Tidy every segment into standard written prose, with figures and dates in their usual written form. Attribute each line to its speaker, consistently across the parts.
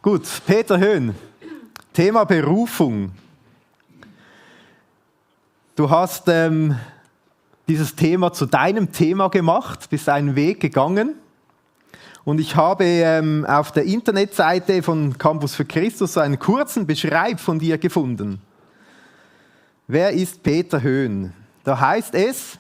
Speaker 1: Gut, Peter Höhn, Thema Berufung. Du hast dieses Thema zu deinem Thema gemacht, bist einen Weg gegangen. Und ich habe auf der Internetseite von Campus für Christus einen kurzen Beschreib von dir gefunden. Wer ist Peter Höhn? Da heißt es,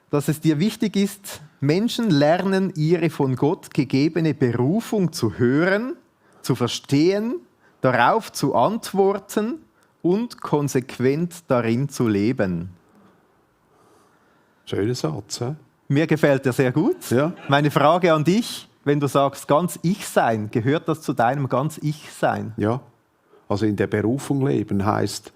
Speaker 1: dass es dir wichtig ist, Menschen lernen, ihre von Gott gegebene Berufung zu hören, zu verstehen, darauf zu antworten und konsequent darin zu leben.
Speaker 2: Schöner Satz, hä?
Speaker 1: Mir gefällt er sehr gut.
Speaker 2: Ja.
Speaker 1: Meine Frage an dich, wenn du sagst, ganz Ich-Sein, gehört das zu deinem ganz Ich-Sein?
Speaker 2: Ja, also in der Berufung leben heißt,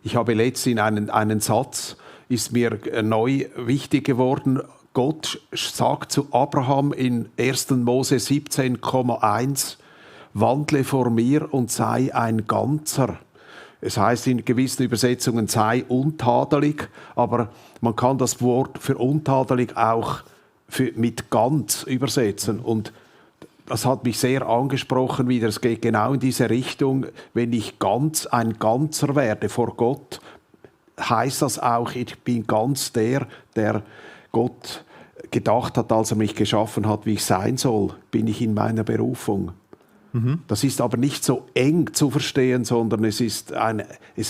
Speaker 2: ich habe letztens einen Satz, ist mir neu wichtig geworden. Gott sagt zu Abraham in 1. Mose 17,1, wandle vor mir und sei ein Ganzer. Es heißt in gewissen Übersetzungen, sei untadelig, aber man kann das Wort für untadelig auch mit ganz übersetzen. Und das hat mich sehr angesprochen wieder. Es geht genau in diese Richtung. Wenn ich ein Ganzer werde vor Gott, heißt das auch, ich bin ganz der Gott gedacht hat, als er mich geschaffen hat, wie ich sein soll, bin ich in meiner Berufung. Das ist aber nicht so eng zu verstehen, sondern es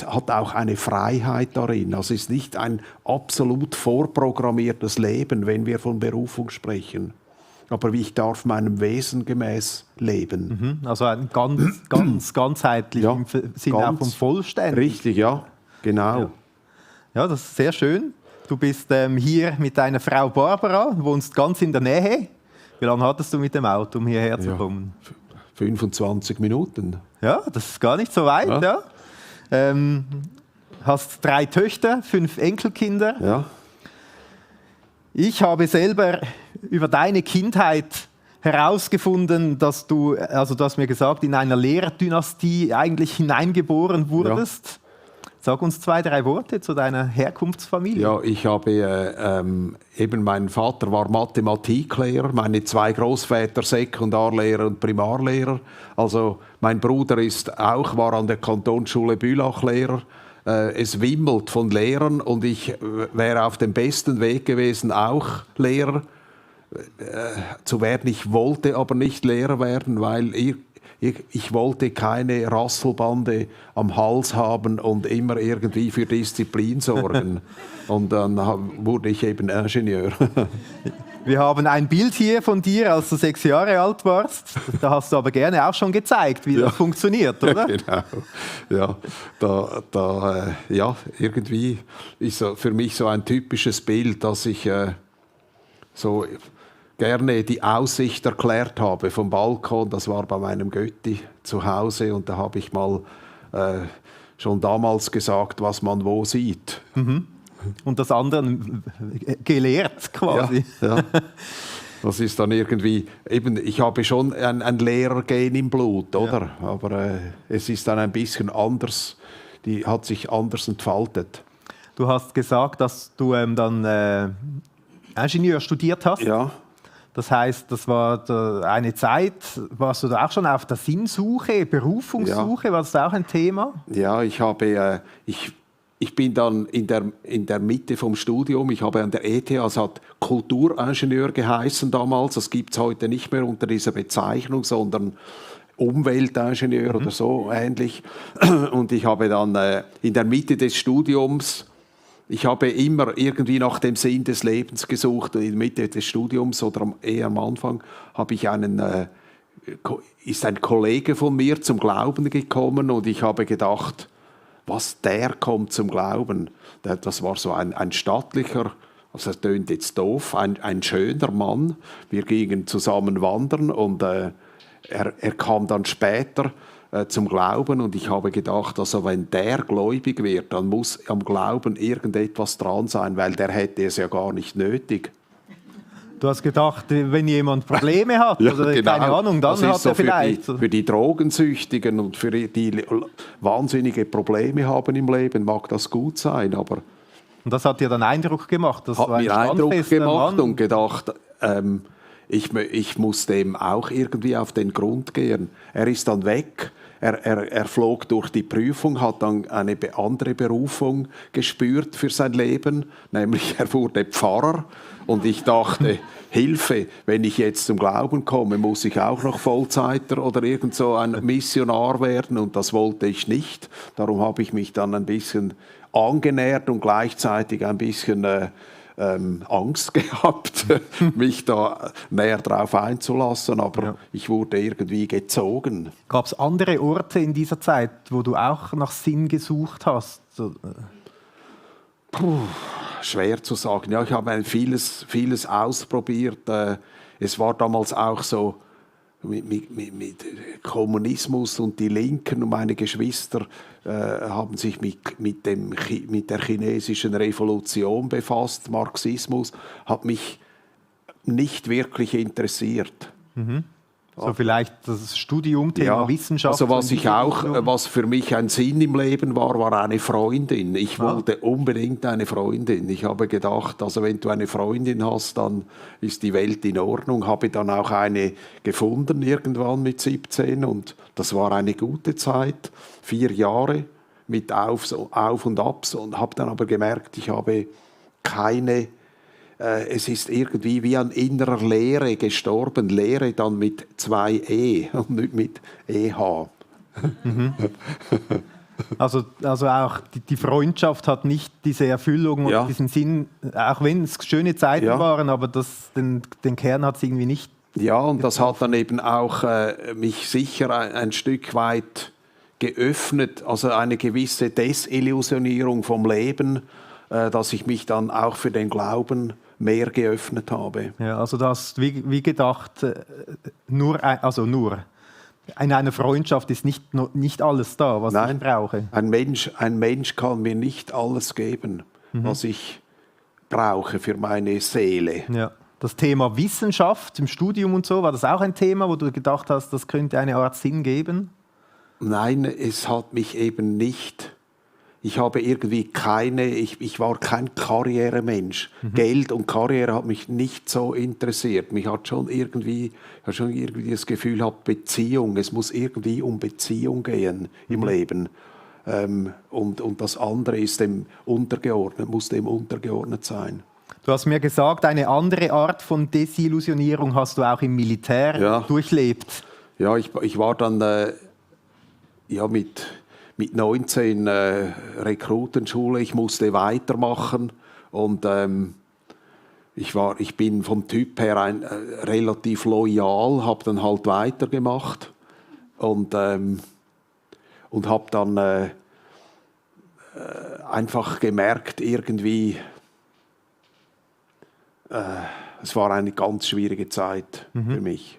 Speaker 2: hat auch eine Freiheit darin. Also es ist nicht ein absolut vorprogrammiertes Leben, wenn wir von Berufung sprechen. Aber ich darf meinem Wesen gemäß leben.
Speaker 1: Also ein ganzheitlich
Speaker 2: Ja,
Speaker 1: im Sinne auch von vollständig.
Speaker 2: Richtig, ja, genau.
Speaker 1: Ja, das ist sehr schön. Du bist hier mit deiner Frau Barbara, wohnst ganz in der Nähe. Wie lange hattest du mit dem Auto, um hierher zu kommen?
Speaker 2: 25 Minuten.
Speaker 1: Ja, das ist gar nicht so weit. Ja. Hast 3 Töchter, 5 Enkelkinder.
Speaker 2: Ja.
Speaker 1: Ich habe selber über deine Kindheit herausgefunden, dass du hast mir gesagt, in einer Lehrerdynastie eigentlich hineingeboren wurdest. Ja. Sag uns 2, 3 Worte zu deiner Herkunftsfamilie.
Speaker 2: Ja, ich habe mein Vater war Mathematiklehrer, meine 2 Großväter Sekundarlehrer und Primarlehrer. Also mein Bruder war an der Kantonsschule Bülach Lehrer. Es wimmelt von Lehrern und ich wäre auf dem besten Weg gewesen, auch Lehrer zu werden. Ich wollte aber nicht Lehrer werden, weil ich wollte keine Rasselbande am Hals haben und immer irgendwie für Disziplin sorgen. Und dann wurde ich eben Ingenieur.
Speaker 1: Wir haben ein Bild hier von dir, als du 6 Jahre alt warst. Da hast du aber gerne auch schon gezeigt, wie das funktioniert, oder?
Speaker 2: Ja, genau. Irgendwie ist für mich so ein typisches Bild, dass ich so gerne die Aussicht erklärt habe vom Balkon. Das war bei meinem Götti zu Hause und da habe ich mal schon damals gesagt, was man wo sieht.
Speaker 1: Und das andere gelehrt quasi.
Speaker 2: Ja. Das ist dann irgendwie, ich habe schon ein Lehrergen im Blut, oder? Ja. Aber es ist dann ein bisschen anders, hat sich anders entfaltet.
Speaker 1: Du hast gesagt, dass du dann Ingenieur studiert hast.
Speaker 2: Ja.
Speaker 1: Das heißt, das war eine Zeit, warst du da auch schon auf der Sinnsuche, Berufungssuche, war das auch ein Thema?
Speaker 2: Ja, ich bin dann in der Mitte vom Studium, ich habe an der ETH, es hat Kulturingenieur geheißen damals, das gibt es heute nicht mehr unter dieser Bezeichnung, sondern Umweltingenieur oder so ähnlich. Und ich habe dann in der Mitte des Studiums, ich habe immer irgendwie nach dem Sinn des Lebens gesucht und in der Mitte des Studiums oder eher am Anfang habe ich ist ein Kollege von mir zum Glauben gekommen und ich habe gedacht, der kommt zum Glauben. Das war so ein stattlicher, also das tönt jetzt doof, ein schöner Mann. Wir gingen zusammen wandern und er kam dann später zum Glauben und ich habe gedacht, also wenn der gläubig wird, dann muss am Glauben irgendetwas dran sein, weil der hätte es ja gar nicht nötig.
Speaker 1: Du hast gedacht, wenn jemand Probleme hat, ja, oder genau. Keine Ahnung, dann hat er vielleicht...
Speaker 2: Für die Drogensüchtigen und für die wahnsinnige Probleme haben im Leben mag das gut sein, aber...
Speaker 1: Und das hat dir dann Eindruck gemacht? Das
Speaker 2: hat mir Eindruck gemacht und gedacht, ich muss dem auch irgendwie auf den Grund gehen. Er ist dann weg. Er flog durch die Prüfung, hat dann eine andere Berufung gespürt für sein Leben, nämlich er wurde Pfarrer. Und ich dachte, Hilfe, wenn ich jetzt zum Glauben komme, muss ich auch noch Vollzeiter oder irgend so ein Missionar werden. Und das wollte ich nicht. Darum habe ich mich dann ein bisschen angenähert und gleichzeitig ein bisschen Angst gehabt, mich da näher drauf einzulassen, aber ich wurde irgendwie gezogen.
Speaker 1: Gab es andere Orte in dieser Zeit, wo du auch nach Sinn gesucht hast?
Speaker 2: Schwer zu sagen. Ja, ich habe vieles ausprobiert. Es war damals auch so mit Kommunismus und die Linken und meine Geschwister haben sich mit der chinesischen Revolution befasst. Marxismus hat mich nicht wirklich interessiert.
Speaker 1: Mhm. So vielleicht das Studium, Thema Wissenschaft.
Speaker 2: Also was für mich ein Sinn im Leben war eine Freundin. Ich wollte unbedingt eine Freundin. Ich habe gedacht, also wenn du eine Freundin hast, dann ist die Welt in Ordnung. Habe dann auch eine gefunden irgendwann mit 17 und das war eine gute Zeit, 4 Jahre mit Auf und Abs und habe dann aber gemerkt, ich habe keine. Es ist irgendwie wie an innerer Leere gestorben. Leere dann mit 2 E und nicht mit EH.
Speaker 1: Mhm. Also auch die Freundschaft hat nicht diese Erfüllung und diesen Sinn, auch wenn es schöne Zeiten waren, aber den Kern hat es irgendwie nicht.
Speaker 2: Ja, und das hat dann eben auch mich sicher ein Stück weit geöffnet, also eine gewisse Desillusionierung vom Leben, dass ich mich dann auch für den Glauben mehr geöffnet habe.
Speaker 1: Ja, also du hast wie gedacht, nur in einer Freundschaft ist nicht alles da, was ich brauche.
Speaker 2: Ein Mensch kann mir nicht alles geben, was ich brauche für meine Seele.
Speaker 1: Ja. Das Thema Wissenschaft im Studium und so, war das auch ein Thema, wo du gedacht hast, das könnte eine Art Sinn geben?
Speaker 2: Nein, es hat mich eben nicht. Ich habe irgendwie ich war kein Karrieremensch. Geld und Karriere hat mich nicht so interessiert. Mich hat schon irgendwie das Gefühl, Beziehung. Es muss irgendwie um Beziehung gehen im Leben. Und das andere ist dem untergeordnet, muss dem untergeordnet sein.
Speaker 1: Du hast mir gesagt, eine andere Art von Desillusionierung hast du auch im Militär durchlebt. Ja,
Speaker 2: ich war dann mit 19 Rekrutenschule, ich musste weitermachen und ich bin vom Typ her relativ loyal, habe dann halt weitergemacht und habe dann einfach gemerkt, irgendwie, es war eine ganz schwierige Zeit für mich.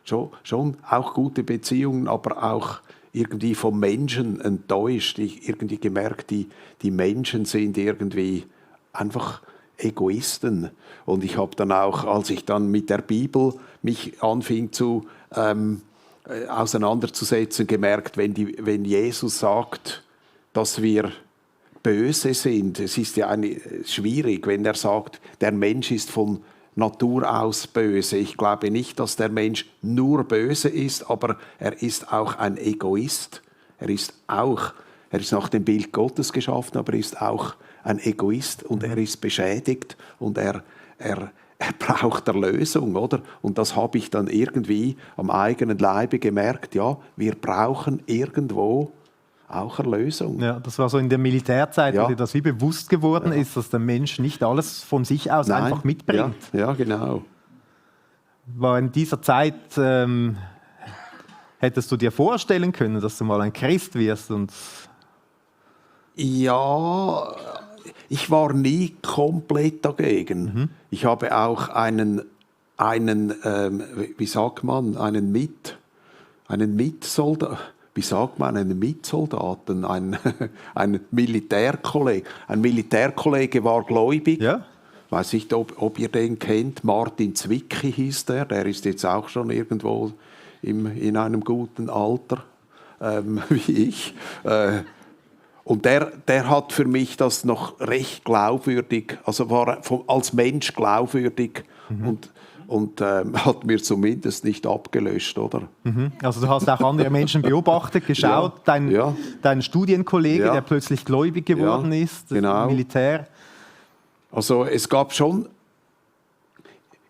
Speaker 2: Schon auch gute Beziehungen, aber auch irgendwie vom Menschen enttäuscht. Ich irgendwie gemerkt, die Menschen sind irgendwie einfach Egoisten. Und ich habe dann auch, als ich dann mit der Bibel mich anfing zu auseinanderzusetzen, gemerkt, wenn Jesus sagt, dass wir böse sind, es ist ja schwierig, wenn er sagt, der Mensch ist von Natur aus böse. Ich glaube nicht, dass der Mensch nur böse ist, aber er ist auch ein Egoist. Er ist nach dem Bild Gottes geschaffen, aber er ist auch ein Egoist und er ist beschädigt und er braucht Erlösung, oder? Und das habe ich dann irgendwie am eigenen Leibe gemerkt. Ja, wir brauchen irgendwo auch Erlösung.
Speaker 1: Ja, das war so in der Militärzeit, wo dir das wie bewusst geworden ist, dass der Mensch nicht alles von sich aus einfach mitbringt.
Speaker 2: Ja, genau.
Speaker 1: War in dieser Zeit, hättest du dir vorstellen können, dass du mal ein Christ wirst?
Speaker 2: Ja, ich war nie komplett dagegen. Ich habe auch einen Mitsoldaten, wie sagt man, einen Mitsoldaten, einen Militärkollegen. Ein Militärkollege war gläubig. Ja. Ich weiß nicht, ob ihr den kennt. Martin Zwicky hieß der. Der ist jetzt auch schon irgendwo in einem guten Alter, wie ich. Und der hat für mich das noch recht glaubwürdig, also war als Mensch glaubwürdig und hat mir zumindest nicht abgelöscht, oder?
Speaker 1: Also du hast auch andere Menschen beobachtet, geschaut, dein Studienkollege, der plötzlich gläubig geworden ist, das Militär.
Speaker 2: Also es gab schon,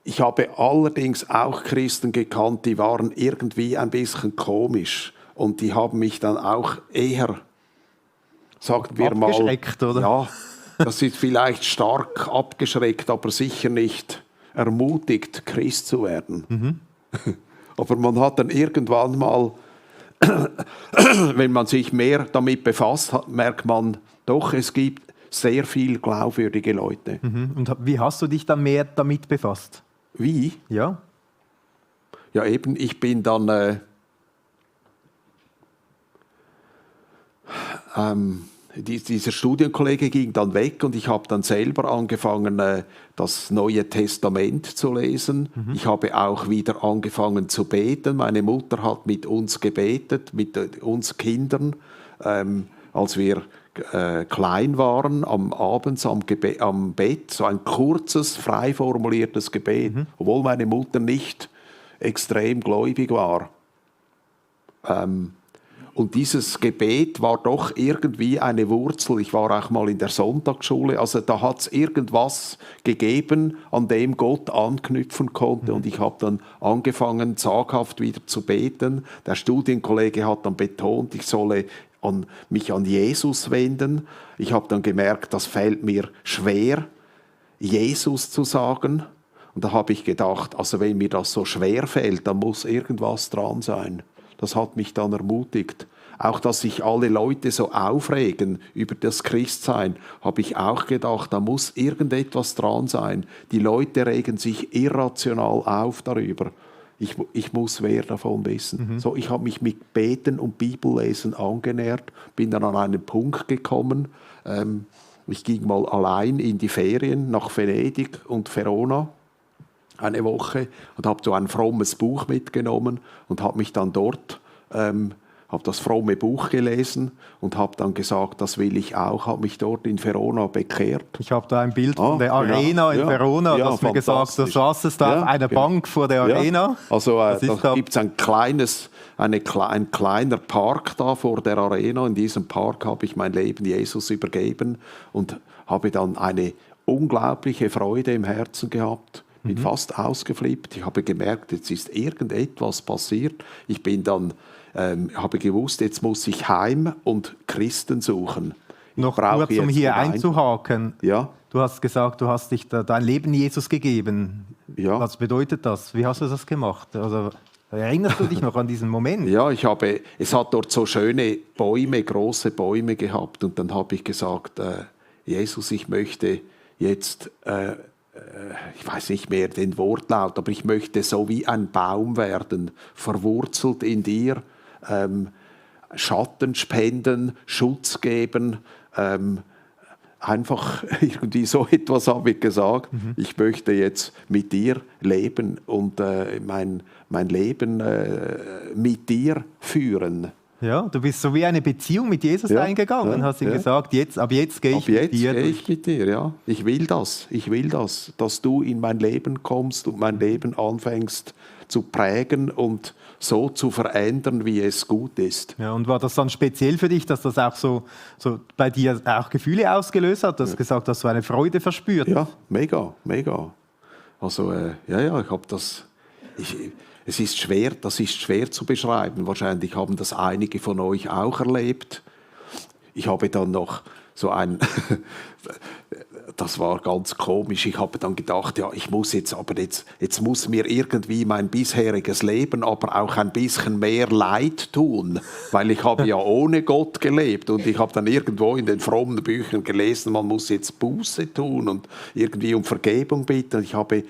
Speaker 2: ich habe allerdings auch Christen gekannt, die waren irgendwie ein bisschen komisch und die haben mich dann auch eher, sagen wir mal,
Speaker 1: abgeschreckt, oder?
Speaker 2: Ja, das ist vielleicht stark abgeschreckt, aber sicher nicht ermutigt, Christ zu werden. Aber man hat dann irgendwann mal, wenn man sich mehr damit befasst hat, merkt man doch, es gibt sehr viel glaubwürdige Leute.
Speaker 1: Und wie hast du dich dann mehr damit befasst?
Speaker 2: Wie?
Speaker 1: Ja.
Speaker 2: Ja, eben, ich bin dann dieser Studienkollege ging dann weg und ich habe dann selber angefangen, das Neue Testament zu lesen. Ich habe auch wieder angefangen zu beten. Meine Mutter hat mit uns gebetet, mit uns Kindern, als wir klein waren, abends am Bett, so ein kurzes, frei formuliertes Gebet, obwohl meine Mutter nicht extrem gläubig war. Und dieses Gebet war doch irgendwie eine Wurzel. Ich war auch mal in der Sonntagsschule. Also da hat es irgendwas gegeben, an dem Gott anknüpfen konnte. Und ich habe dann angefangen, zaghaft wieder zu beten. Der Studienkollege hat dann betont, ich solle mich an Jesus wenden. Ich habe dann gemerkt, das fällt mir schwer, Jesus zu sagen. Und da habe ich gedacht, also wenn mir das so schwer fällt, dann muss irgendwas dran sein. Das hat mich dann ermutigt. Auch, dass sich alle Leute so aufregen über das Christsein, habe ich auch gedacht, da muss irgendetwas dran sein. Die Leute regen sich irrational auf darüber. Ich muss mehr davon wissen. So, ich habe mich mit Beten und Bibellesen angenähert, bin dann an einen Punkt gekommen. Ich ging mal allein in die Ferien nach Venedig und Verona, eine Woche, und habe so ein frommes Buch mitgenommen und habe mich dann dort, habe das fromme Buch gelesen und habe dann gesagt, das will ich auch, habe mich dort in Verona bekehrt.
Speaker 1: Ich habe da ein Bild von der Arena in Verona, du hast mir gesagt, du saßest da auf einer Bank vor der Arena.
Speaker 2: Also da gibt es ein kleiner Park da vor der Arena. In diesem Park habe ich mein Leben Jesus übergeben und habe dann eine unglaubliche Freude im Herzen gehabt. Bin fast ausgeflippt. Ich habe gemerkt, jetzt ist irgendetwas passiert. Ich bin dann, habe gewusst, jetzt muss ich heim und Christen suchen.
Speaker 1: Noch kurz, um hier einzuhaken.
Speaker 2: Ja?
Speaker 1: Du hast gesagt, du hast dich dein Leben Jesus gegeben.
Speaker 2: Ja.
Speaker 1: Was bedeutet das? Wie hast du das gemacht? Also, erinnerst du dich noch an diesen Moment?
Speaker 2: Ja, es hat dort so schöne Bäume, große Bäume gehabt. Und dann habe ich gesagt, Jesus, ich möchte jetzt... ich weiß nicht mehr den Wortlaut, aber ich möchte so wie ein Baum werden, verwurzelt in dir, Schatten spenden, Schutz geben, einfach irgendwie so etwas habe ich gesagt. Ich möchte jetzt mit dir leben und mein Leben mit dir führen.
Speaker 1: Ja, du bist so wie eine Beziehung mit Jesus eingegangen, hast ihm gesagt, ab jetzt gehe ich mit dir.
Speaker 2: Ja. Ich will das, dass du in mein Leben kommst und mein Leben anfängst zu prägen und so zu verändern, wie es gut ist.
Speaker 1: Ja, und war das dann speziell für dich, dass das auch so bei dir auch Gefühle ausgelöst hat? Du hast gesagt, dass du eine Freude verspürt.
Speaker 2: Ja, mega. Also ich habe das... das ist schwer zu beschreiben. Wahrscheinlich haben das einige von euch auch erlebt. Ich habe dann noch so das war ganz komisch. Ich habe dann gedacht, ja, ich muss jetzt muss mir irgendwie mein bisheriges Leben, aber auch ein bisschen mehr Leid tun, weil ich habe ja ohne Gott gelebt und ich habe dann irgendwo in den frommen Büchern gelesen, man muss jetzt Buße tun und irgendwie um Vergebung bitten. Ich habe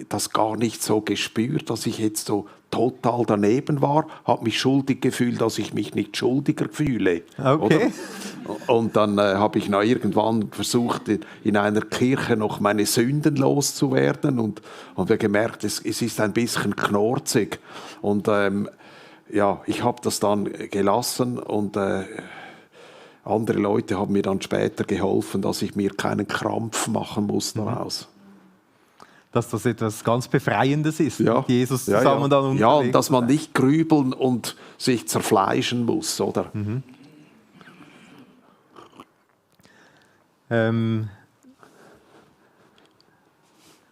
Speaker 2: das gar nicht so gespürt, dass ich jetzt so total daneben war, habe mich schuldig gefühlt, dass ich mich nicht schuldiger fühle.
Speaker 1: Okay.
Speaker 2: Oder? Und dann habe ich irgendwann versucht, in einer Kirche noch meine Sünden loszuwerden und habe gemerkt, es ist ein bisschen knorzig. Und ich habe das dann gelassen und andere Leute haben mir dann später geholfen, dass ich mir keinen Krampf machen muss daraus.
Speaker 1: dass das etwas ganz Befreiendes ist,
Speaker 2: Ja.
Speaker 1: mit Jesus
Speaker 2: Ja,
Speaker 1: zusammen
Speaker 2: ja.
Speaker 1: dann unterwegs.
Speaker 2: Ja, und dass man nicht grübeln und sich zerfleischen muss, oder?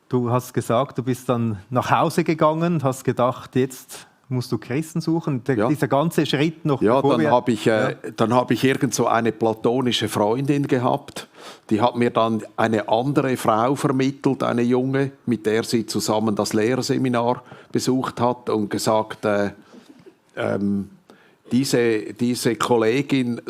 Speaker 1: Du hast gesagt, du bist dann nach Hause gegangen und hast gedacht, jetzt musst du Christen suchen.
Speaker 2: Ja.
Speaker 1: Dieser ganze Schritt noch.
Speaker 2: Ja,
Speaker 1: bevor
Speaker 2: dann habe ich irgend so eine platonische Freundin gehabt. Die hat mir dann eine andere Frau vermittelt, eine junge, mit der sie zusammen das Lehrerseminar besucht hat und gesagt, diese Kollegin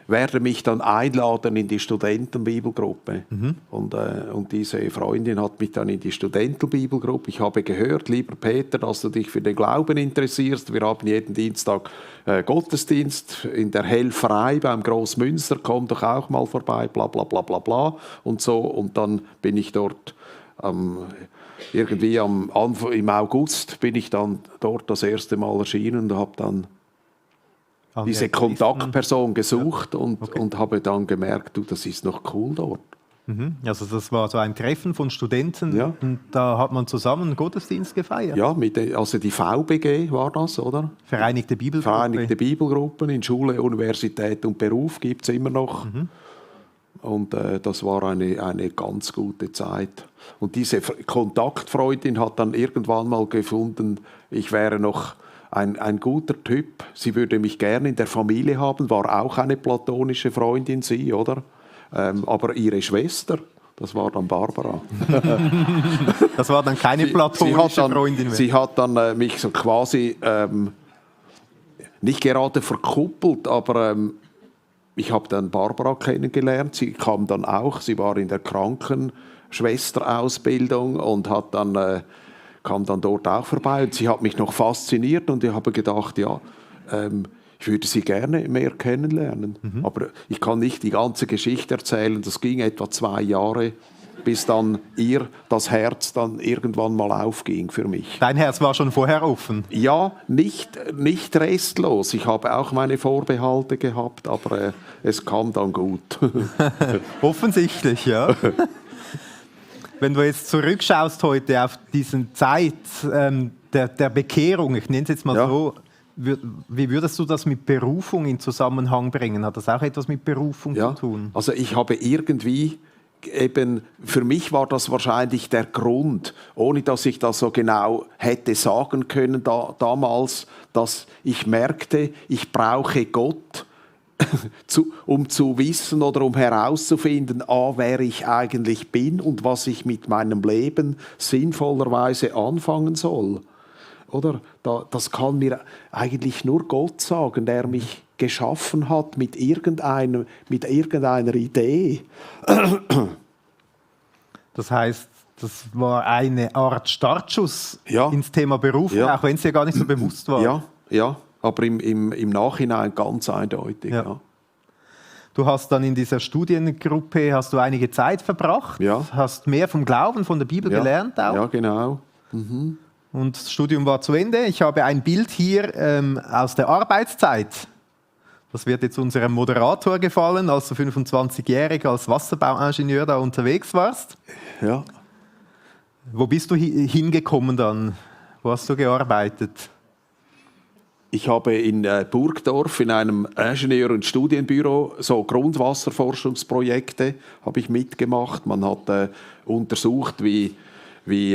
Speaker 2: werde mich dann einladen in die Studentenbibelgruppe. Und diese Freundin hat mich dann in die Studentenbibelgruppe. Ich habe gehört, lieber Peter, dass du dich für den Glauben interessierst. Wir haben jeden Dienstag Gottesdienst in der Helferei beim Großmünster. Komm doch auch mal vorbei, bla bla bla bla bla und so. Und dann bin ich dort irgendwie im August bin ich dann dort das erste Mal erschienen und habe dann diese Kontaktperson gesucht und habe dann gemerkt, du, das ist noch cool dort.
Speaker 1: Also das war so ein Treffen von Studenten,
Speaker 2: Ja.
Speaker 1: und da hat man zusammen einen Gottesdienst gefeiert.
Speaker 2: Ja, also die VBG war das, oder?
Speaker 1: Vereinigte Bibelgruppe.
Speaker 2: Vereinigte Bibelgruppen in Schule, Universität und Beruf gibt es immer noch. Und das war eine ganz gute Zeit. Und diese Kontaktfreundin hat dann irgendwann mal gefunden, ich wäre noch ein guter Typ. Sie würde mich gerne in der Familie haben, war auch eine platonische Freundin, sie, oder? Aber ihre Schwester, das war dann Barbara.
Speaker 1: Das war dann keine platonische Freundin mehr.
Speaker 2: Sie hat dann mich so quasi nicht gerade verkuppelt, aber ich habe dann Barbara kennengelernt. Sie kam dann auch, sie war in der Krankenschwesterausbildung und kam dann dort auch vorbei. Und sie hat mich noch fasziniert und ich habe gedacht, ja, ich würde sie gerne mehr kennenlernen. Aber ich kann nicht die ganze Geschichte erzählen. Das ging etwa 2 Jahre, bis dann ihr das Herz dann irgendwann mal aufging für mich.
Speaker 1: Dein Herz war schon vorher offen.
Speaker 2: Ja, nicht restlos. Ich habe auch meine Vorbehalte gehabt, aber es kam dann gut.
Speaker 1: Offensichtlich, ja. Wenn du jetzt zurückschaust heute auf diese Zeit der Bekehrung, ich nenne es jetzt mal so, wie würdest du das mit Berufung in Zusammenhang bringen? Hat das auch etwas mit Berufung zu tun?
Speaker 2: Also ich habe irgendwie für mich war das wahrscheinlich der Grund, ohne dass ich das so genau hätte sagen können damals, dass ich merkte, ich brauche Gott, um zu wissen oder um herauszufinden, wer ich eigentlich bin und was ich mit meinem Leben sinnvollerweise anfangen soll. Oder? Das kann mir eigentlich nur Gott sagen, der mich geschaffen hat mit irgendeiner Idee.
Speaker 1: Das heißt, das war eine Art Startschuss ins Thema Berufung, auch wenn es dir gar nicht so bewusst war.
Speaker 2: Ja, aber im Nachhinein ganz eindeutig. Ja.
Speaker 1: Du hast dann in dieser Studiengruppe einige Zeit verbracht, hast mehr vom Glauben, von der Bibel gelernt auch.
Speaker 2: Ja, genau.
Speaker 1: Und das Studium war zu Ende. Ich habe ein Bild hier aus der Arbeitszeit. Das wird jetzt unserem Moderator gefallen, als du 25-jährig als Wasserbauingenieur da unterwegs warst.
Speaker 2: Ja.
Speaker 1: Wo bist du hingekommen dann? Wo hast du gearbeitet?
Speaker 2: Ich habe in Burgdorf in einem Ingenieur- und Studienbüro so Grundwasserforschungsprojekte habe ich mitgemacht. Man hat untersucht, wie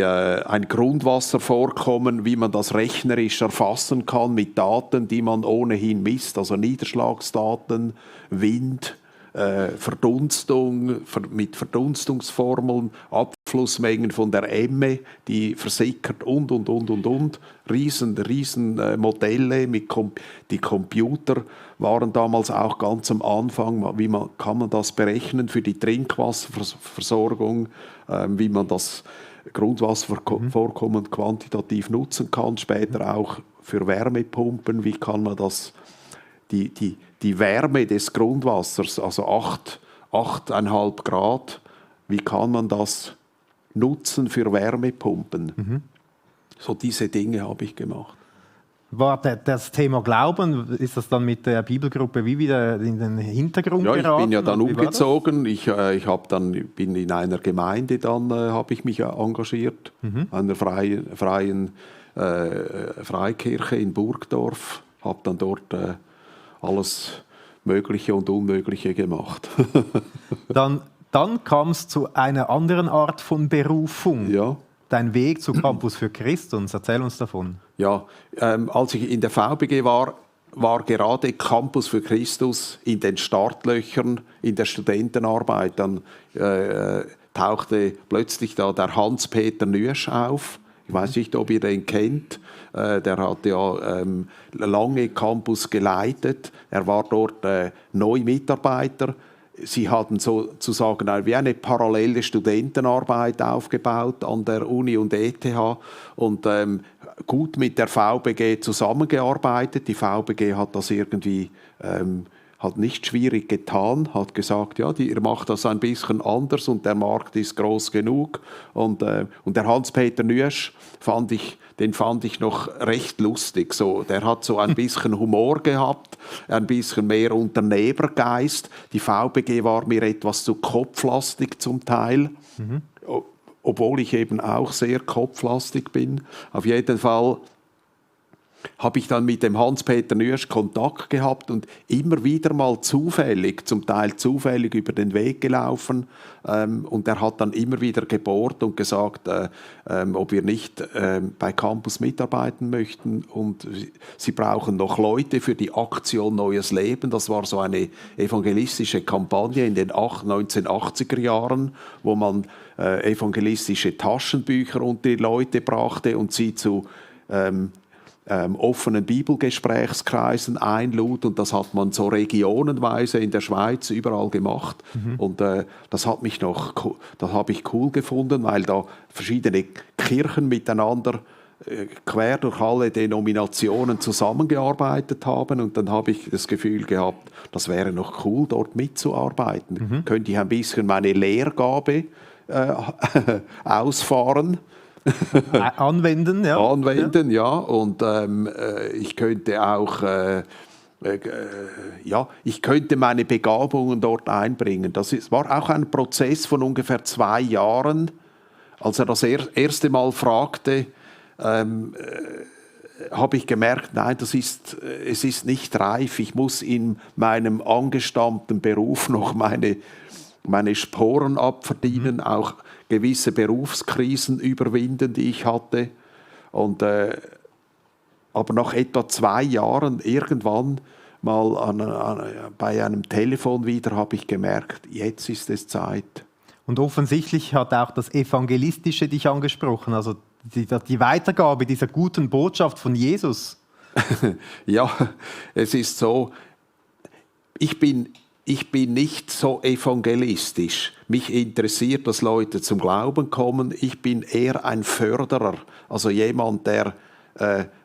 Speaker 2: ein Grundwasservorkommen, wie man das rechnerisch erfassen kann mit Daten, die man ohnehin misst, also Niederschlagsdaten, Wind, Verdunstung, mit Verdunstungsformeln, Abflussmengen von der Emme, die versickert und. Riesen Modelle, die Computer waren damals auch ganz am Anfang, kann man das berechnen für die Trinkwasserversorgung, wie man das Grundwasservorkommen quantitativ nutzen kann, später auch für Wärmepumpen, wie kann man das, die Wärme des Grundwassers, also 8,5 Grad, wie kann man das nutzen für Wärmepumpen? So diese Dinge habe ich gemacht.
Speaker 1: War das Thema Glauben, ist das dann mit der Bibelgruppe wie wieder in den Hintergrund
Speaker 2: Ja,
Speaker 1: geraten?
Speaker 2: ich bin ja dann
Speaker 1: Wie war das?
Speaker 2: umgezogen. Bin in einer Gemeinde habe ich mich engagiert, einer freien Freikirche in Burgdorf. Habe dann dort alles Mögliche und Unmögliche gemacht.
Speaker 1: Dann kam es zu einer anderen Art von Berufung.
Speaker 2: Ja.
Speaker 1: Dein Weg zu Campus für Christus. Erzähl uns davon.
Speaker 2: Ja, als ich in der VBG war gerade Campus für Christus in den Startlöchern in der Studentenarbeit. Dann tauchte plötzlich da der Hans-Peter Nüesch auf. Ich weiß nicht, ob ihr den kennt. Der hat ja lange Campus geleitet. Er war dort neu Mitarbeiter. Sie hatten sozusagen wie eine parallele Studentenarbeit aufgebaut an der Uni und ETH und gut mit der VBG zusammengearbeitet. Die VBG hat das irgendwie hat nicht schwierig getan, hat gesagt, ja, ihr macht das ein bisschen anders und der Markt ist groß genug. Und der Hans-Peter Nüesch fand ich noch recht lustig. So, der hat so ein bisschen Humor gehabt, ein bisschen mehr Unternehmergeist. Die VBG war mir etwas zu kopflastig zum Teil, obwohl ich eben auch sehr kopflastig bin. Auf jeden Fall habe ich dann mit dem Hans-Peter Nüesch Kontakt gehabt und immer wieder mal zufällig, zum Teil zufällig über den Weg gelaufen. Und er hat dann immer wieder gebohrt und gesagt, ob wir nicht bei Campus mitarbeiten möchten. Und sie brauchen noch Leute für die Aktion Neues Leben. Das war so eine evangelistische Kampagne in den 1980er Jahren, wo man evangelistische Taschenbücher unter die Leute brachte und sie zu offenen Bibelgesprächskreisen einlud und das hat man so regionenweise in der Schweiz überall gemacht und das habe ich cool gefunden, weil da verschiedene Kirchen miteinander quer durch alle Denominationen zusammengearbeitet haben und dann habe ich das Gefühl gehabt, das wäre noch cool, dort mitzuarbeiten. Könnte ich ein bisschen meine Lehrgabe ausfahren.
Speaker 1: Anwenden, ja.
Speaker 2: Anwenden, ja. Und ich könnte auch, ich könnte meine Begabungen dort einbringen. War auch ein Prozess von ungefähr 2 Jahren, als er das erste Mal fragte, habe ich gemerkt, nein, es ist nicht reif. Ich muss in meinem angestammten Beruf noch meine Sporen abverdienen, auch gewisse Berufskrisen überwinden, die ich hatte. Und, aber nach etwa 2 Jahren, irgendwann mal bei einem Telefon wieder, habe ich gemerkt, jetzt ist es Zeit.
Speaker 1: Und offensichtlich hat auch das Evangelistische dich angesprochen, also die Weitergabe dieser guten Botschaft von Jesus.
Speaker 2: Ja, es ist so, ich bin nicht so evangelistisch. Mich interessiert, dass Leute zum Glauben kommen. Ich bin eher ein Förderer, also jemand, der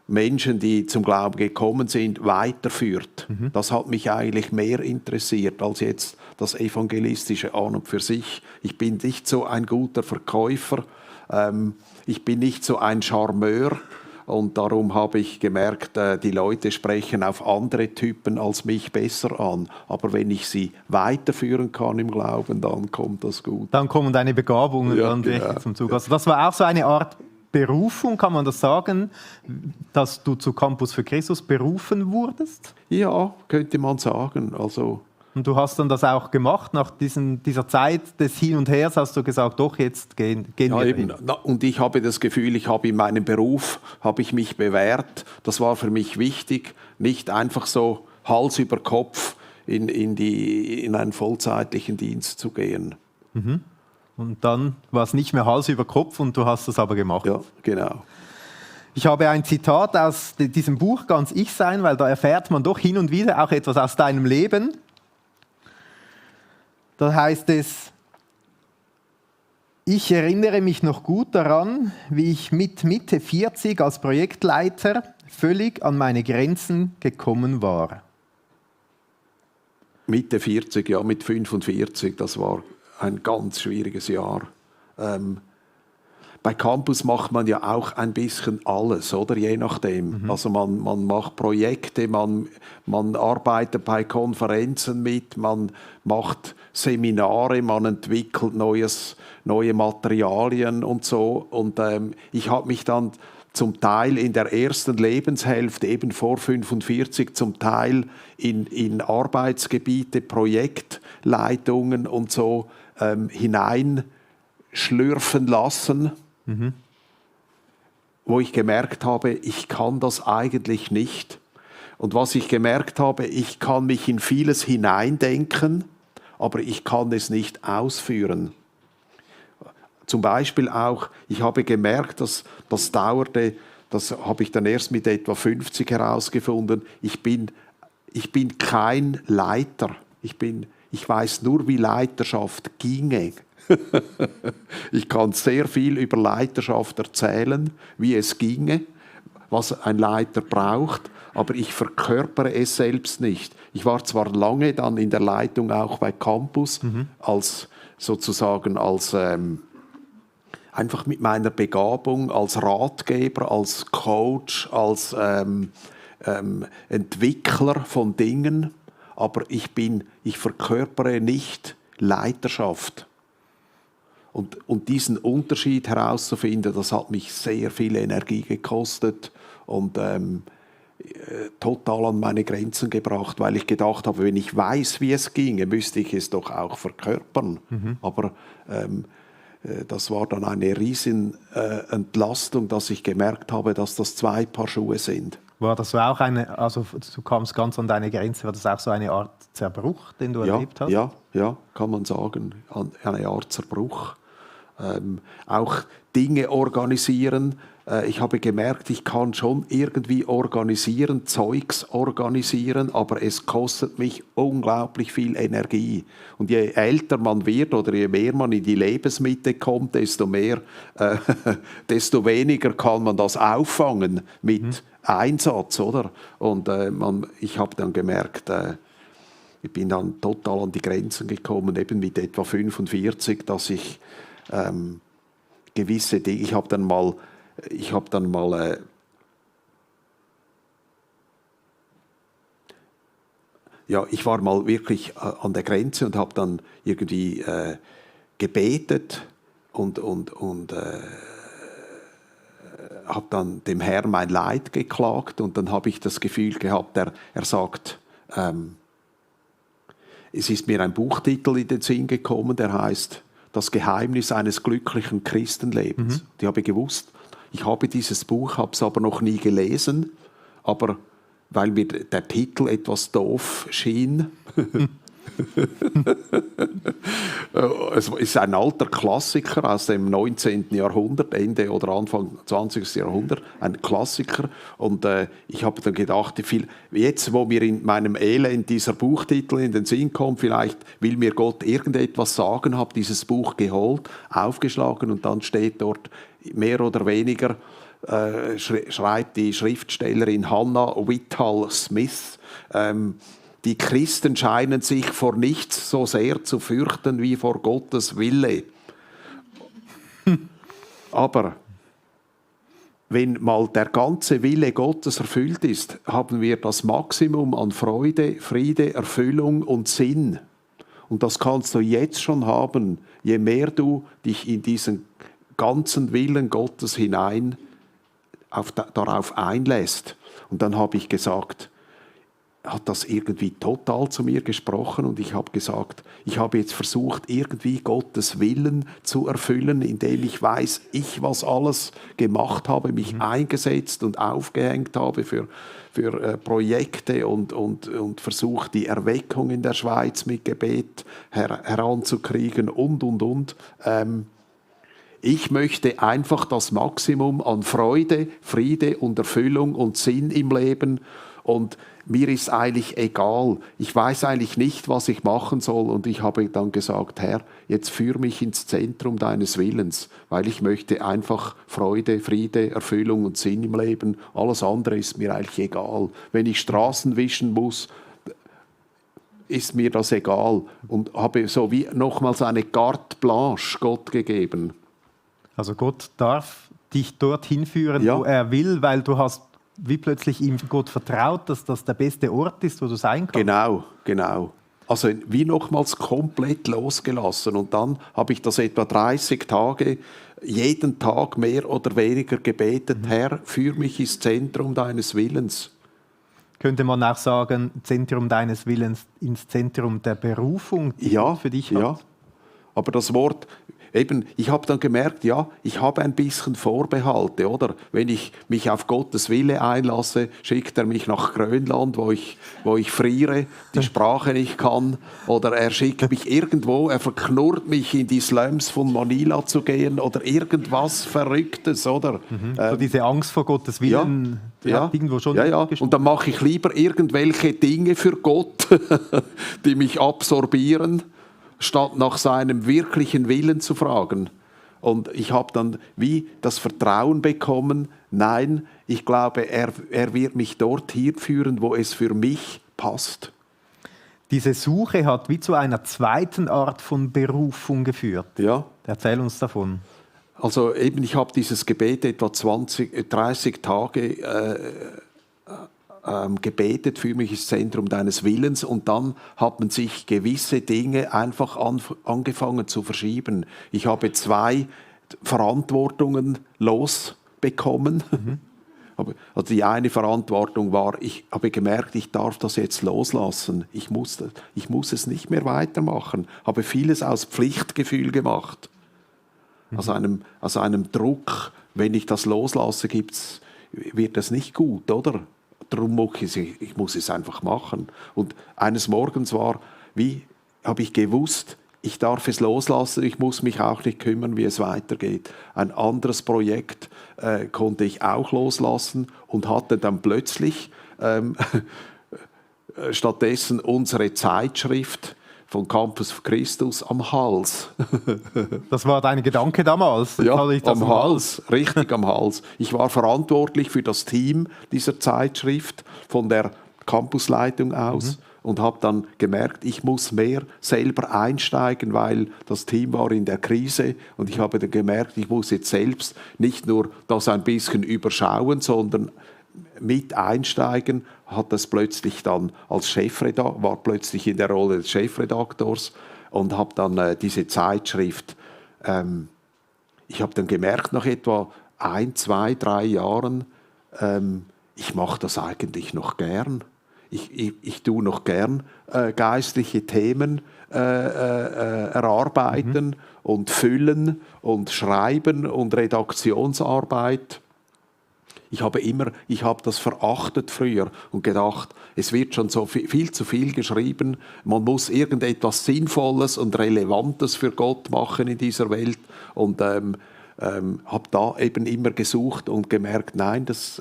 Speaker 2: Menschen, die zum Glauben gekommen sind, weiterführt. Das hat mich eigentlich mehr interessiert als jetzt das Evangelistische an und für sich. Ich bin nicht so ein guter Verkäufer. Ich bin nicht so ein Charmeur. Und darum habe ich gemerkt, die Leute sprechen auf andere Typen als mich besser an. Aber wenn ich sie weiterführen kann im Glauben, dann kommt das gut.
Speaker 1: Dann kommen deine Begabungen
Speaker 2: ja,
Speaker 1: dann richtig zum Zug. Also das war auch so eine Art Berufung, kann man das sagen, dass du zu Campus für Christus berufen wurdest?
Speaker 2: Ja, könnte man sagen. Also
Speaker 1: und du hast dann das auch gemacht, nach dieser Zeit des Hin und Hers hast du gesagt, doch, jetzt gehen wir
Speaker 2: eben. Und ich habe das Gefühl, ich habe in meinem Beruf mich bewährt. Das war für mich wichtig, nicht einfach so Hals über Kopf in einen vollzeitlichen Dienst zu gehen.
Speaker 1: Und dann war es nicht mehr Hals über Kopf und du hast es aber gemacht.
Speaker 2: Ja, genau.
Speaker 1: Ich habe ein Zitat aus diesem Buch, Ganz Ich sein, weil da erfährt man doch hin und wieder auch etwas aus deinem Leben. Da heißt es, ich erinnere mich noch gut daran, wie ich mit Mitte 40 als Projektleiter völlig an meine Grenzen gekommen war.
Speaker 2: Mitte 40, ja, mit 45, das war ein ganz schwieriges Jahr. bei Campus macht man ja auch ein bisschen alles, oder? Je nachdem. Also man macht Projekte, man arbeitet bei Konferenzen mit, man macht Seminare, man entwickelt neue Materialien und so. Und ich habe mich dann zum Teil in der ersten Lebenshälfte, eben vor 45, zum Teil in Arbeitsgebiete, Projektleitungen und so hineinschlürfen lassen, wo ich gemerkt habe, ich kann das eigentlich nicht. Und was ich gemerkt habe, ich kann mich in vieles hineindenken, aber ich kann es nicht ausführen. Zum Beispiel auch, ich habe gemerkt, dass das dauerte, das habe ich dann erst mit etwa 50 herausgefunden, ich bin kein Leiter. Ich weiß nur, wie Leiterschaft ginge. Ich kann sehr viel über Leiterschaft erzählen, wie es ginge, was ein Leiter braucht, aber ich verkörpere es selbst nicht. Ich war zwar lange dann in der Leitung auch bei Campus, als einfach mit meiner Begabung als Ratgeber, als Coach, als Entwickler von Dingen, aber ich verkörpere nicht Leiterschaft. Und diesen Unterschied herauszufinden, das hat mich sehr viel Energie gekostet und total an meine Grenzen gebracht, weil ich gedacht habe, wenn ich weiß, wie es ginge, müsste ich es doch auch verkörpern. Aber das war dann eine riesen Entlastung, dass ich gemerkt habe, dass das 2 Paar Schuhe sind.
Speaker 1: War das so auch also du kamst ganz an deine Grenze, war das auch so eine Art Zerbruch, den du erlebt hast?
Speaker 2: Ja, kann man sagen, eine Art Zerbruch. Auch Dinge organisieren. Ich habe gemerkt, ich kann schon irgendwie organisieren, Zeugs organisieren, aber es kostet mich unglaublich viel Energie. Und je älter man wird oder je mehr man in die Lebensmitte kommt, desto weniger kann man das auffangen mit Einsatz, oder? Und ich habe dann gemerkt, ich bin dann total an die Grenzen gekommen, eben mit etwa 45, dass ich gewisse Dinge, ich habe dann mal ich war mal wirklich an der Grenze und habe dann irgendwie gebetet und habe dann dem Herrn mein Leid geklagt und dann habe ich das Gefühl gehabt, er sagt, es ist mir ein Buchtitel in den Sinn gekommen, der heißt Das Geheimnis eines glücklichen Christenlebens. Ich habe gewusst, ich habe dieses Buch, habe es aber noch nie gelesen, aber weil mir der Titel etwas doof schien. Es ist ein alter Klassiker aus dem 19. Jahrhundert, Ende oder Anfang 20. Jahrhundert, ein Klassiker. Und ich habe dann gedacht, jetzt, wo mir in meinem Elend dieser Buchtitel in den Sinn kommt, vielleicht will mir Gott irgendetwas sagen, habe dieses Buch geholt, aufgeschlagen und dann steht dort mehr oder weniger, schreibt die Schriftstellerin Hannah Whitall Smith, die Christen scheinen sich vor nichts so sehr zu fürchten wie vor Gottes Wille. Aber wenn mal der ganze Wille Gottes erfüllt ist, haben wir das Maximum an Freude, Friede, Erfüllung und Sinn. Und das kannst du jetzt schon haben, je mehr du dich in diesen ganzen Willen Gottes hinein darauf einlässt. Und dann habe ich gesagt, hat das irgendwie total zu mir gesprochen und ich habe gesagt, ich habe jetzt versucht, irgendwie Gottes Willen zu erfüllen, indem ich weiß, was alles gemacht habe, mich eingesetzt und aufgehängt habe für Projekte und versucht, die Erweckung in der Schweiz mit Gebet heranzukriegen und. Ich möchte einfach das Maximum an Freude, Friede und Erfüllung und Sinn im Leben und mir ist eigentlich egal. Ich weiß eigentlich nicht, was ich machen soll. Und ich habe dann gesagt, Herr, jetzt führ mich ins Zentrum deines Willens, weil ich möchte einfach Freude, Friede, Erfüllung und Sinn im Leben. Alles andere ist mir eigentlich egal. Wenn ich Straßen wischen muss, ist mir das egal. Und habe so wie nochmals eine Carte Blanche Gott gegeben.
Speaker 1: Also Gott darf dich dorthin führen,
Speaker 2: Ja.
Speaker 1: wo er will, weil du hast wie plötzlich ihm Gott vertraut, dass das der beste Ort ist, wo du sein kannst.
Speaker 2: Genau. Also wie nochmals komplett losgelassen. Und dann habe ich das etwa 30 Tage, jeden Tag mehr oder weniger gebetet, Herr, führ mich ins Zentrum deines Willens.
Speaker 1: Könnte man auch sagen, Zentrum deines Willens ins Zentrum der Berufung, die Gott für dich hat.
Speaker 2: Ja. Aber das Wort, eben, ich habe dann gemerkt, ja, ich habe ein bisschen Vorbehalte, oder? Wenn ich mich auf Gottes Wille einlasse, schickt er mich nach Grönland, wo ich friere, die Sprache nicht kann. Oder er schickt mich irgendwo, er verknurrt mich in die Slums von Manila zu gehen oder irgendwas Verrücktes, oder?
Speaker 1: So diese Angst vor Gottes Willen, die hat irgendwo schon gesprochen.
Speaker 2: Und dann mache ich lieber irgendwelche Dinge für Gott, die mich absorbieren, statt nach seinem wirklichen Willen zu fragen. Und ich habe dann wie das Vertrauen bekommen, nein, ich glaube, er wird mich dorthin führen, wo es für mich passt.
Speaker 1: Diese Suche hat wie zu einer zweiten Art von Berufung geführt.
Speaker 2: Ja.
Speaker 1: Erzähl uns davon.
Speaker 2: Also eben, ich habe dieses Gebet etwa 30 Tage gebetet, für mich ins Zentrum deines Willens, und dann haben sich gewisse Dinge einfach angefangen zu verschieben. Ich habe 2 Verantwortungen losbekommen. Also die eine Verantwortung war, ich habe gemerkt, ich darf das jetzt loslassen. Ich muss es nicht mehr weitermachen. Habe vieles aus Pflichtgefühl gemacht. Aus einem Druck, wenn ich das loslasse, wird das nicht gut, oder? Darum ich muss es einfach machen. Und eines Morgens habe ich gewusst, ich darf es loslassen, ich muss mich auch nicht kümmern, wie es weitergeht. Ein anderes Projekt konnte ich auch loslassen und hatte dann plötzlich stattdessen unsere Zeitschrift von Campus für Christus am Hals.
Speaker 1: Das war dein Gedanke damals?
Speaker 2: Ja, am Hals, richtig am Hals. Ich war verantwortlich für das Team dieser Zeitschrift von der Campusleitung aus und habe dann gemerkt, ich muss mehr selber einsteigen, weil das Team war in der Krise, und ich habe dann gemerkt, ich muss jetzt selbst nicht nur das ein bisschen überschauen, sondern mit einsteigen, hat das plötzlich dann als Chefredakteur, war plötzlich in der Rolle des Chefredaktors und habe dann diese Zeitschrift, ich habe dann gemerkt, nach etwa 1, 2, 3 Jahren, ich mache das eigentlich noch gern. Ich tue noch gern geistliche Themen erarbeiten und füllen und schreiben und Redaktionsarbeit. Ich habe das verachtet früher und gedacht, es wird schon so viel zu viel geschrieben, man muss irgendetwas Sinnvolles und Relevantes für Gott machen in dieser Welt, und habe da eben immer gesucht und gemerkt, nein, es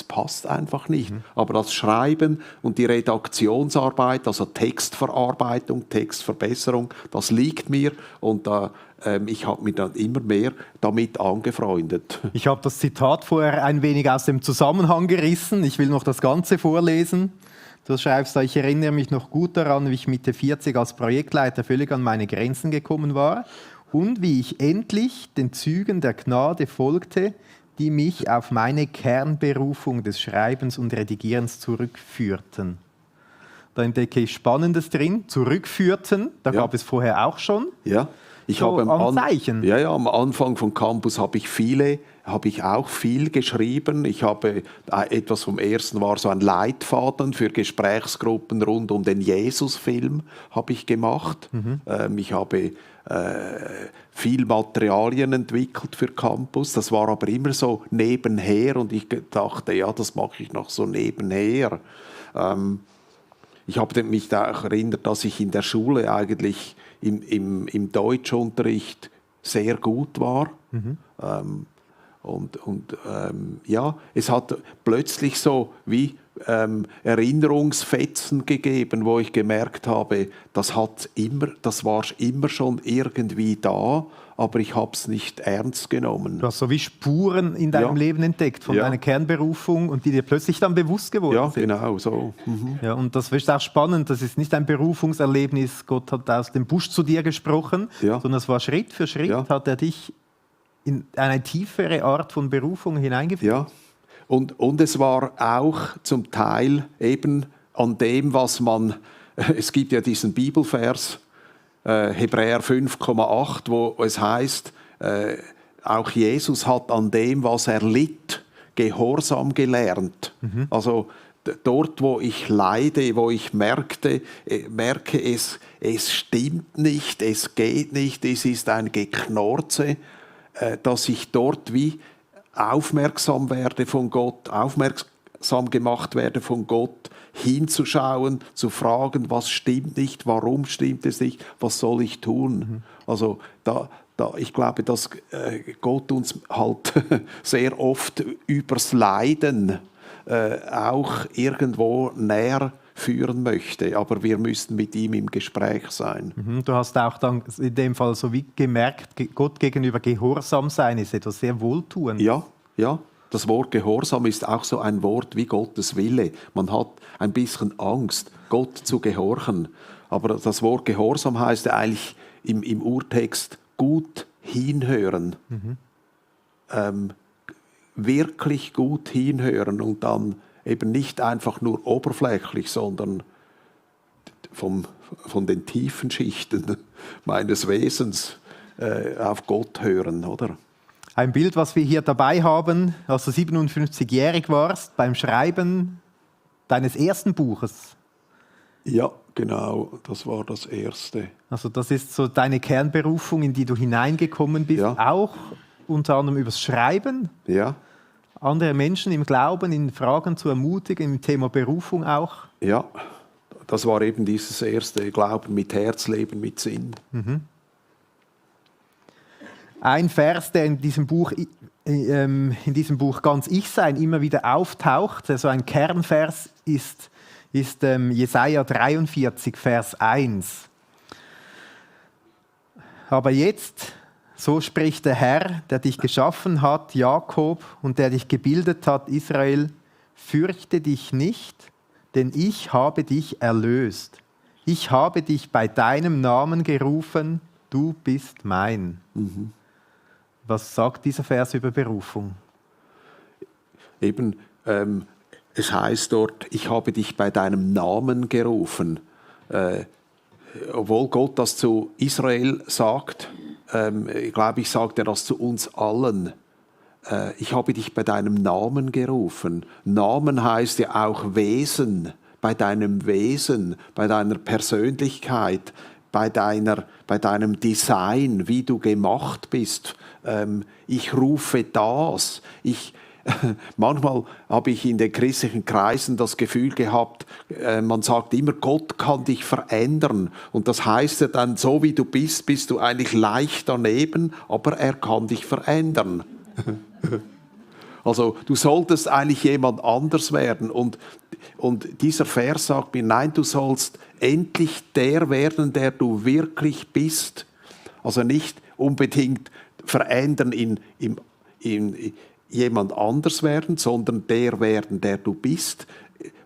Speaker 2: passt einfach nicht. Aber das Schreiben und die Redaktionsarbeit, also Textverarbeitung, Textverbesserung, das liegt mir, und ich habe mich dann immer mehr damit angefreundet.
Speaker 1: Ich habe das Zitat vorher ein wenig aus dem Zusammenhang gerissen. Ich will noch das Ganze vorlesen. Du schreibst da: Ich erinnere mich noch gut daran, wie ich Mitte 40 als Projektleiter völlig an meine Grenzen gekommen war und wie ich endlich den Zügen der Gnade folgte, die mich auf meine Kernberufung des Schreibens und Redigierens zurückführten. Da entdecke ich Spannendes drin. Zurückführten, da gab es vorher auch schon.
Speaker 2: Ja. Ich
Speaker 1: So
Speaker 2: habe
Speaker 1: Anzeichen.
Speaker 2: am Anfang von Campus habe ich auch viel geschrieben. Ich habe etwas vom ersten war so ein Leitfaden für Gesprächsgruppen rund um den Jesus-Film habe ich gemacht. Ich habe viel Materialien entwickelt für Campus. Das war aber immer so nebenher, und ich dachte, ja, das mache ich noch so nebenher. Ich habe mich da auch erinnert, dass ich in der Schule eigentlich im Deutschunterricht sehr gut war. Ja, es hat plötzlich so wie Erinnerungsfetzen gegeben, wo ich gemerkt habe, das war immer schon irgendwie da, aber ich habe es nicht ernst genommen.
Speaker 1: Du hast so wie Spuren in deinem Leben entdeckt von deiner Kernberufung, und die dir plötzlich dann bewusst geworden sind.
Speaker 2: Ja, genau so.
Speaker 1: Ja, und das ist auch spannend, das ist nicht ein Berufungserlebnis, Gott hat aus dem Busch zu dir gesprochen, sondern es war Schritt für Schritt, hat er dich in eine tiefere Art von Berufung hineingeführt.
Speaker 2: Ja, und es war auch zum Teil eben an dem, was man, es gibt ja diesen Bibelvers, Hebräer 5,8, wo es heißt, auch Jesus hat an dem, was er litt, Gehorsam gelernt. Also dort, wo ich leide, wo ich merke, es stimmt nicht, es geht nicht, es ist ein Geknorze, dass ich dort wie aufmerksam werde von Gott, aufmerksam gemacht werde von Gott, hinzuschauen, zu fragen, was stimmt nicht, warum stimmt es nicht, was soll ich tun? Also ich glaube, dass Gott uns halt sehr oft übers Leiden auch irgendwo näher führen möchte, aber wir müssen mit ihm im Gespräch sein.
Speaker 1: Du hast auch dann in dem Fall so wie gemerkt, Gott gegenüber Gehorsam sein ist etwas sehr Wohltuend.
Speaker 2: Ja. Das Wort Gehorsam ist auch so ein Wort wie Gottes Wille. Man hat ein bisschen Angst, Gott zu gehorchen. Aber das Wort Gehorsam heißt ja eigentlich im Urtext gut hinhören. Wirklich gut hinhören und dann eben nicht einfach nur oberflächlich, sondern von den tiefen Schichten meines Wesens auf Gott hören, oder?
Speaker 1: Ein Bild, was wir hier dabei haben, als du 57-jährig warst, beim Schreiben deines ersten Buches.
Speaker 2: Ja, genau, das war das erste.
Speaker 1: Also das ist so deine Kernberufung, in die du hineingekommen bist,
Speaker 2: Ja.
Speaker 1: auch unter anderem übers Schreiben.
Speaker 2: Ja,
Speaker 1: Andere Menschen im Glauben, in Fragen zu ermutigen, im Thema Berufung auch.
Speaker 2: ja, das war eben dieses erste Glauben mit Herz, Leben mit Sinn.
Speaker 1: Ein Vers, der in diesem Buch ganz Ich-Sein immer wieder auftaucht, also ein Kernvers ist Jesaja 43, Vers 1. Aber jetzt, so spricht der Herr, der dich geschaffen hat, Jakob, und der dich gebildet hat, Israel, fürchte dich nicht, denn ich habe dich erlöst. Ich habe dich bei deinem Namen gerufen, du bist mein. Was sagt dieser Vers über Berufung?
Speaker 2: Eben, es heißt dort, ich habe dich bei deinem Namen gerufen. Obwohl Gott das zu Israel sagt, ich glaube, ich sagte das zu uns allen. Ich habe dich bei deinem Namen gerufen. Namen heißt ja auch Wesen, bei deinem Wesen, bei deiner Persönlichkeit, bei deinem Design, wie du gemacht bist. Ich rufe das. Manchmal habe ich in den christlichen Kreisen das Gefühl gehabt, man sagt immer, Gott kann dich verändern. Und das heißt ja dann, so wie du bist, bist du eigentlich leicht daneben, aber er kann dich verändern. Also du solltest eigentlich jemand anders werden. Und dieser Vers sagt mir, nein, du sollst endlich der werden, der du wirklich bist. Also nicht unbedingt verändern in jemand anders werden, sondern der werden, der du bist.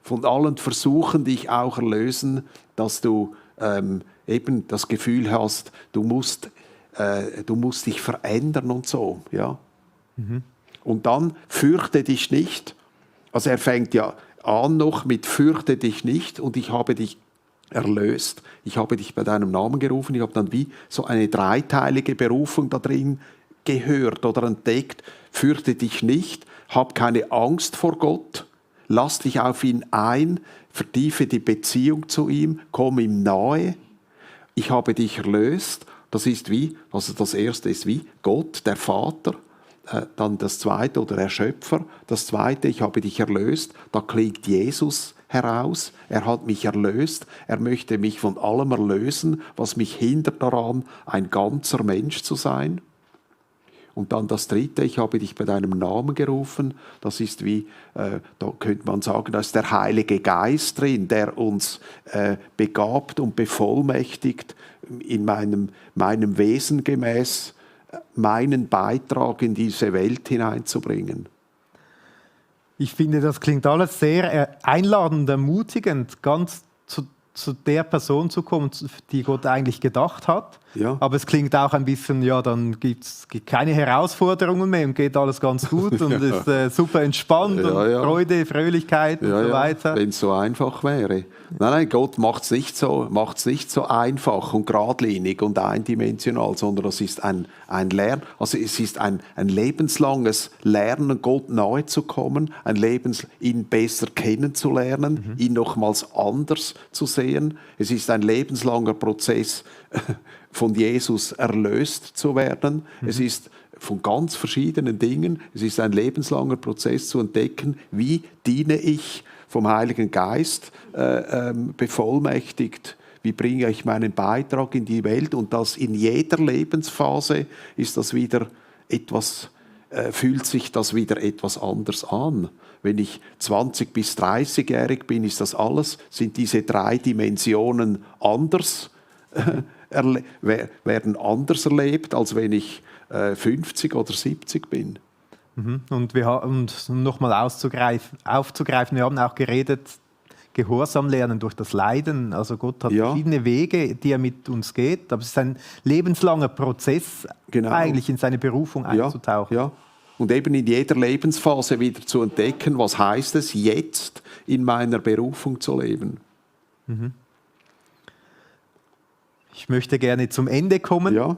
Speaker 2: Von allen Versuchen dich auch erlösen, dass du eben das Gefühl hast, du musst dich verändern und so. Ja? Und dann fürchte dich nicht. Also er fängt ja an noch mit fürchte dich nicht und ich habe dich erlöst. Ich habe dich bei deinem Namen gerufen. Ich habe dann wie so eine dreiteilige Berufung da drin gehört oder entdeckt. Fürchte dich nicht, hab keine Angst vor Gott, lass dich auf ihn ein, vertiefe die Beziehung zu ihm, komm ihm nahe. Ich habe dich erlöst. Das ist wie, also das erste ist wie Gott, der Vater. Dann das zweite oder der Schöpfer. Das zweite, ich habe dich erlöst. Da klingt Jesus heraus. Er hat mich erlöst. Er möchte mich von allem erlösen, was mich hindert daran, ein ganzer Mensch zu sein. Und dann das dritte, ich habe dich bei deinem Namen gerufen. Das ist wie, da könnte man sagen, da ist der Heilige Geist drin, der uns begabt und bevollmächtigt, in meinem Wesen gemäß meinen Beitrag in diese Welt hineinzubringen.
Speaker 1: Ich finde, das klingt alles sehr einladend, ermutigend, ganz zu der Person zu kommen, die Gott eigentlich gedacht hat.
Speaker 2: Ja.
Speaker 1: Aber es klingt auch ein bisschen, ja, dann gibt keine Herausforderungen mehr und geht alles ganz gut und ist super entspannt und Freude, Fröhlichkeit und so weiter.
Speaker 2: Wenn es so einfach wäre. Nein, Gott macht es nicht so einfach und geradlinig und eindimensional, sondern es ist ein Lernen, also es ist ein lebenslanges Lernen, Gott nahe zu kommen, ihn besser kennenzulernen, ihn nochmals anders zu sehen. Es ist ein lebenslanger Prozess, von Jesus erlöst zu werden. Es ist von ganz verschiedenen Dingen. Es ist ein lebenslanger Prozess zu entdecken, wie diene ich vom Heiligen Geist bevollmächtigt. Wie bringe ich meinen Beitrag in die Welt? Und das in jeder Lebensphase ist das wieder etwas, fühlt sich das wieder etwas anders an. Wenn ich 20- bis 30-jährig bin, sind diese 3 Dimensionen anders. Werden anders erlebt, als wenn ich 50 oder 70 bin.
Speaker 1: Und nochmal aufzugreifen, wir haben auch geredet, Gehorsam lernen durch das Leiden. Also Gott hat verschiedene Wege, die er mit uns geht, aber es ist ein lebenslanger Prozess, eigentlich in seine Berufung einzutauchen.
Speaker 2: Ja. Und eben in jeder Lebensphase wieder zu entdecken, was heißt es, jetzt in meiner Berufung zu leben.
Speaker 1: Ich möchte gerne zum Ende kommen.
Speaker 2: Ja.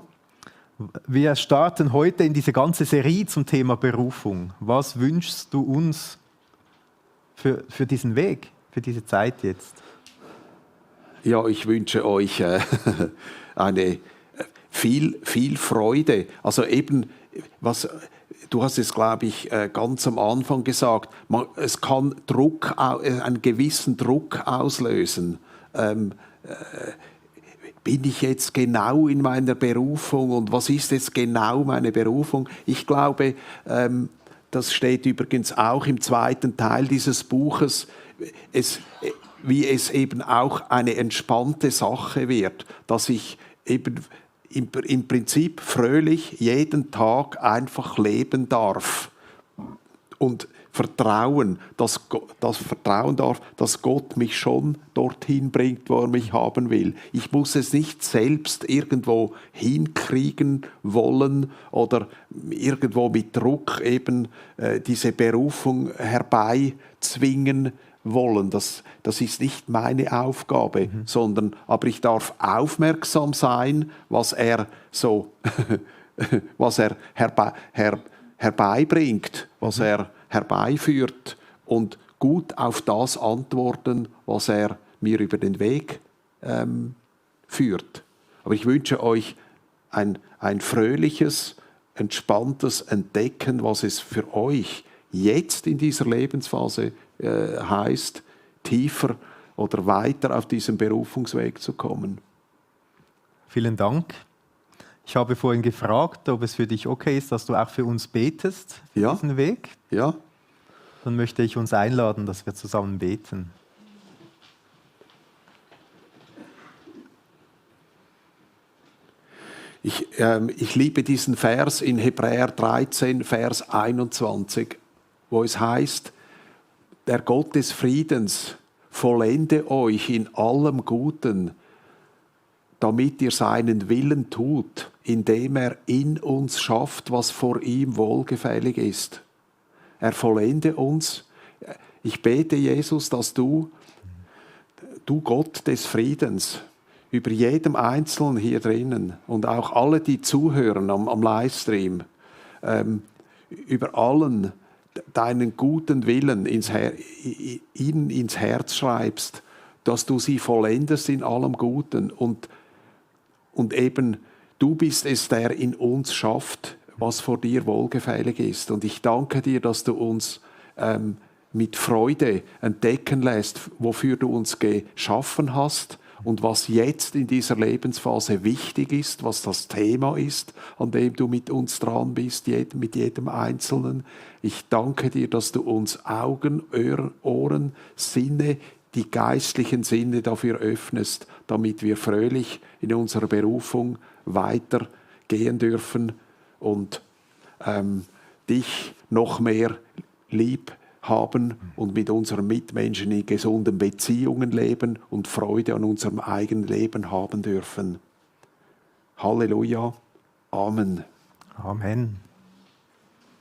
Speaker 1: Wir starten heute in diese ganze Serie zum Thema Berufung. Was wünschst du uns für diesen Weg, für diese Zeit jetzt?
Speaker 2: Ja, ich wünsche euch eine viel Freude. Also eben, du hast es, glaube ich, ganz am Anfang gesagt, es kann einen gewissen Druck auslösen. Bin ich jetzt genau in meiner Berufung und was ist jetzt genau meine Berufung? Ich glaube, das steht übrigens auch im 2. Teil dieses Buches, wie es eben auch eine entspannte Sache wird, dass ich eben im Prinzip fröhlich jeden Tag einfach leben darf und vertrauen darf, dass Gott mich schon dorthin bringt, wo er mich haben will. Ich muss es nicht selbst irgendwo hinkriegen wollen oder irgendwo mit Druck eben diese Berufung herbeizwingen wollen. Das ist nicht meine Aufgabe, aber ich darf aufmerksam sein, was er herbeibringt, was er herbeiführt und gut auf das antworten, was er mir über den Weg führt. Aber ich wünsche euch ein fröhliches, entspanntes Entdecken, was es für euch jetzt in dieser Lebensphase heißt, tiefer oder weiter auf diesem Berufungsweg zu kommen.
Speaker 1: Vielen Dank. Ich habe vorhin gefragt, ob es für dich okay ist, dass du auch für uns betest, für diesen Weg.
Speaker 2: Ja.
Speaker 1: Dann möchte ich uns einladen, dass wir zusammen beten.
Speaker 2: Ich liebe diesen Vers in Hebräer 13, Vers 21, wo es heißt, der Gott des Friedens vollende euch in allem Guten, damit ihr seinen Willen tut, indem er in uns schafft, was vor ihm wohlgefällig ist. Er vollende uns. Ich bete, Jesus, dass du Gott des Friedens, über jedem Einzelnen hier drinnen und auch alle, die zuhören am Livestream, über allen deinen guten Willen ihnen ins Herz schreibst, dass du sie vollendest in allem Guten und eben du bist es, der in uns schafft, was vor dir wohlgefällig ist. Und ich danke dir, dass du uns mit Freude entdecken lässt, wofür du uns geschaffen hast und was jetzt in dieser Lebensphase wichtig ist, was das Thema ist, an dem du mit uns dran bist, mit jedem Einzelnen. Ich danke dir, dass du uns Augen, Ohren, Sinne, die geistlichen Sinne dafür öffnest, damit wir fröhlich in unserer Berufung weitergehen dürfen und dich noch mehr lieb haben und mit unseren Mitmenschen in gesunden Beziehungen leben und Freude an unserem eigenen Leben haben dürfen. Halleluja. Amen.
Speaker 1: Amen.